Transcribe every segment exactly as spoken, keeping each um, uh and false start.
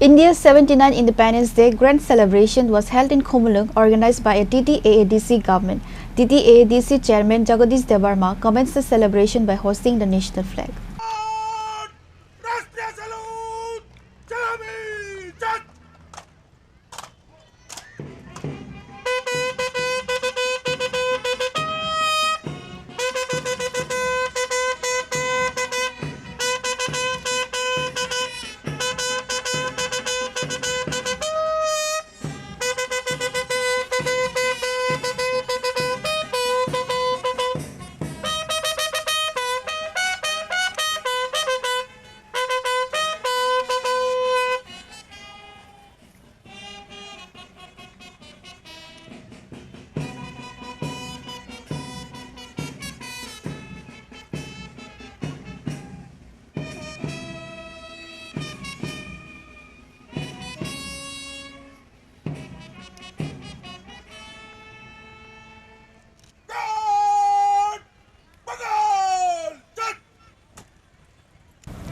India's seventy-nine Independence Day grand celebration was held in Khumulwng, organized by a T T A A D C government. T T A A D C chairman Jagadish Debbarma commenced the celebration by hoisting the national flag.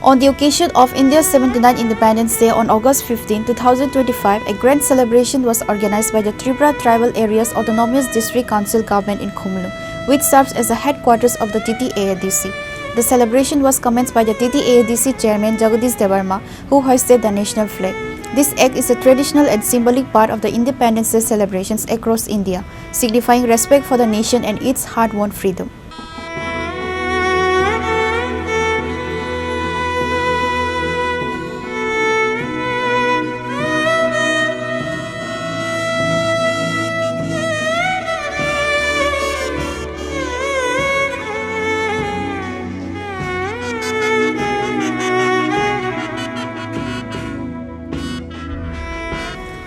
On the occasion of India's seventy-ninth Independence Day on August fifteen, two thousand twenty-five, a grand celebration was organized by the Tripura Tribal Areas Autonomous District Council Government in Khumulwng, which serves as the headquarters of the T T A A D C. The celebration was commenced by the T T A A D C chairman Jagadish Debbarma, who hoisted the national flag. This act is a traditional and symbolic part of the Independence Day celebrations across India, signifying respect for the nation and its hard-won freedom.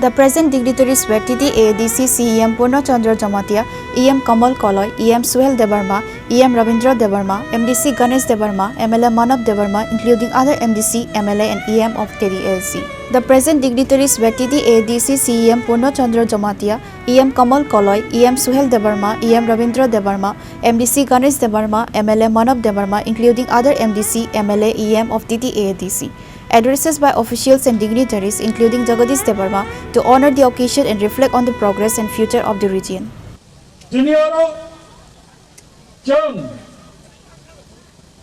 The present dignitaries were T T A A D C C E M Purna Chandra Jamatia, E M Kamal Koloi, E M Suhel Debbarma, E M Rabindra Debbarma, M D C Ganesh Debbarma, M L A Manav Debbarma, including other M D C, M L A and E M of T T A A D C. The present dignitaries were T T A A D C C E M Purna Chandra Jamatia, E M Kamal Koloi, E M Suhel Debbarma, E M Rabindra Debbarma, M D C Ganesh Debbarma, M L A Manav Debbarma, including other M D C, M L A, E M of T T A A D C. Addresses by officials and dignitaries, including Jagadish Debbarma, to honor the occasion and reflect on the progress and future of the region. Tini oro chwng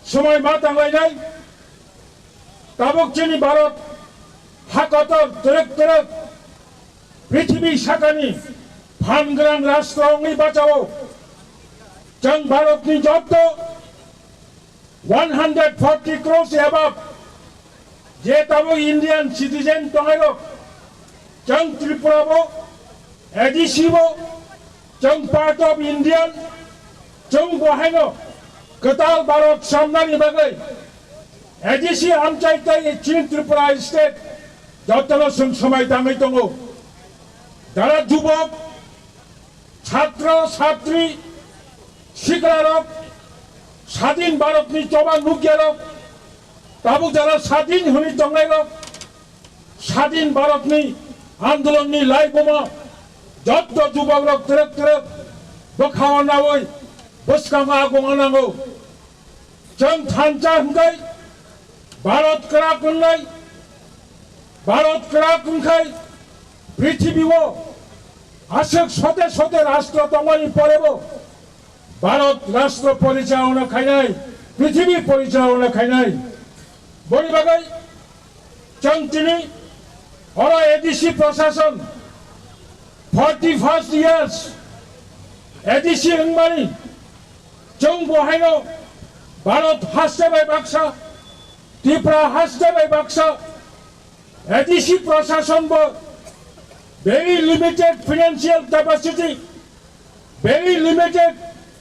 swmai ma tanglainai, tabuk chini Bharat ha kotor twrwk twrwk prithibi sakani phan gwnang rashtra wngwi bachao. Chwng Bharatni jotto one hundred forty crores above je tabuk Indian citizen tongnai rok, chwng Tripura bo, A D C bo, chwng part of Indian, chwng bo haino kwtal Bharat samnani bagwi A D C amchai tei chini Tripura state jotono chwng swmai tangwi tongo. Jara jubok, chhatro, chhatri, siklarok, sadin Bharatni choba nukyarok, tabuk jara sadin hwnwi tongnairok, sadin Bharatni andolonni laibuma jotto jubokrok twrwk twrwk bwkhao naui bwskango agongo nango. Chwng thansa hwnkhe Bharat kwrak wngnai, Bharat kwrak wngkhai prithibi o aswk sote sote rashtra tongmani porebo Bharat rashtra porichalona khainai, prithibi porichalona khainai. Boni bagwi chwng tini oro A D C prashason forty first years A D C wngmani chwng bo haino Bharat haste bai baksa, Tripura haste bai baksa, A D C prashason bo very limited financial capacity, very limited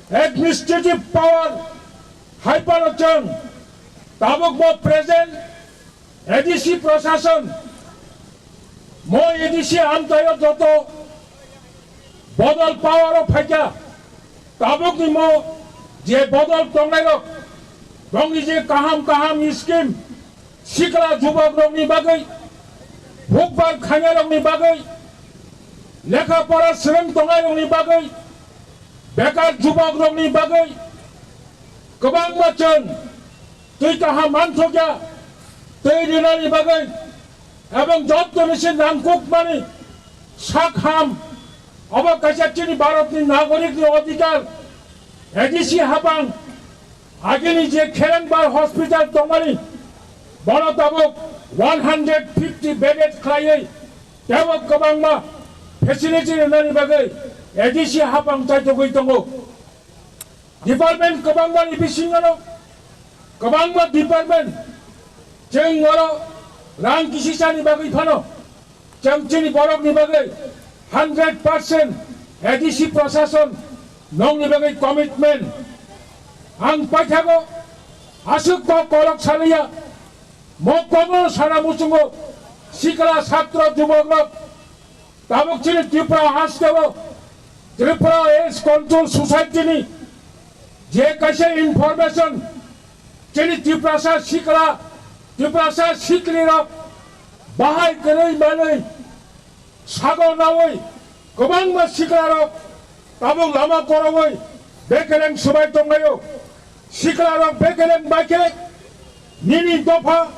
administrative power, hai phano chwng tabuk bo present A D C prashason mo A D C amchaio joto bodol power o phaikha, tabukni mo je bodol tongnairok, bongni je kaham kaham scheme, sikla jubokrokni bagwi, hukbar khainarokni bagwi, lekha pora swrwng tongnairokni bagwi, bekar jubokrokni bagwi kwbangma chwng twi kaham manthokya, twi rinani bagwi Ebong jottoni se nangkukmani sak ham, obo kaisa chini Bharatni nagorikni odhikar. A D C hapang agini je Kherengbar hospital tongmani, bono tabuk one hundred fifty bedded khlaiwi tebo kwbangma facility rwnani bagwi A D C hapang chaitogwi tongo. Department kwbangmani bisingo kwbangma department chwng oro rang kisisani bagwi phano chwng chini borokni bagwi hundred percent A D C prosason nongni bagwi commitment. Ang paithago aswk kok kolok saliya, mo komo sana muchungo sikla satro jubokrok tabuk chini Tripura hasteo Tripura AIDS Control Society ni je kaisa information chini Tiprasa sikla, Tiprasa siklirok bahai kwrwi manwi sago nawi kwbangma siklarok tabuk lama korogwi bekereng swbai tonglaio. Siklarok bekereng bai khe nini dopha,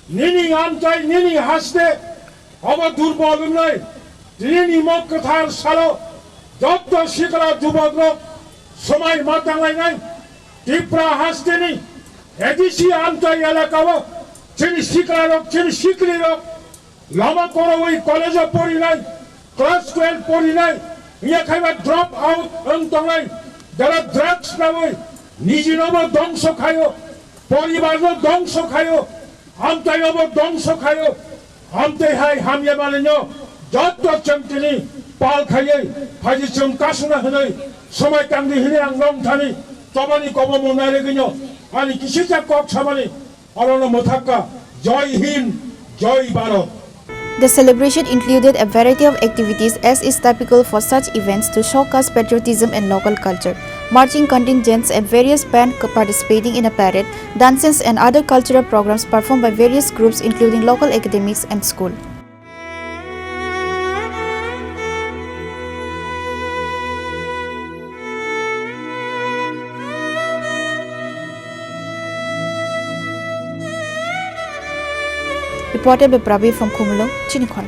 nini amchai, nini haste obo durbol wngnai. Tinini mo kwthar salo jotto sikla jubokrok swmai ma tanglainai. Tripura hasteni A D C amchai elakao chini siklarok, chini siklirok lama korogwi college-o porinai, class twelve porinai, wngya khaiba drop out wng tongnai, jara drugs nawi nijinobo dongso khaio, poribarno dongso khaio, amchainobo dongso khaio. Amtwi hai hamya manwino jotto chwng tini pal khaiwi phaidi chwng kasuna hwnwi swmai tangdi hwnwi ang nong thani chobani kobomo narigwino ani kisisa kok samani Orono mwthakka, Jai Hind, Jai Bharat. The celebration included a variety of activities, as is typical for such events, to showcase patriotism and local culture. Marching contingents and various bands participating in a parade, dances and other cultural programs performed by various groups including local academics and school. Reported by Prabi from Khumulwng, Chinikhon.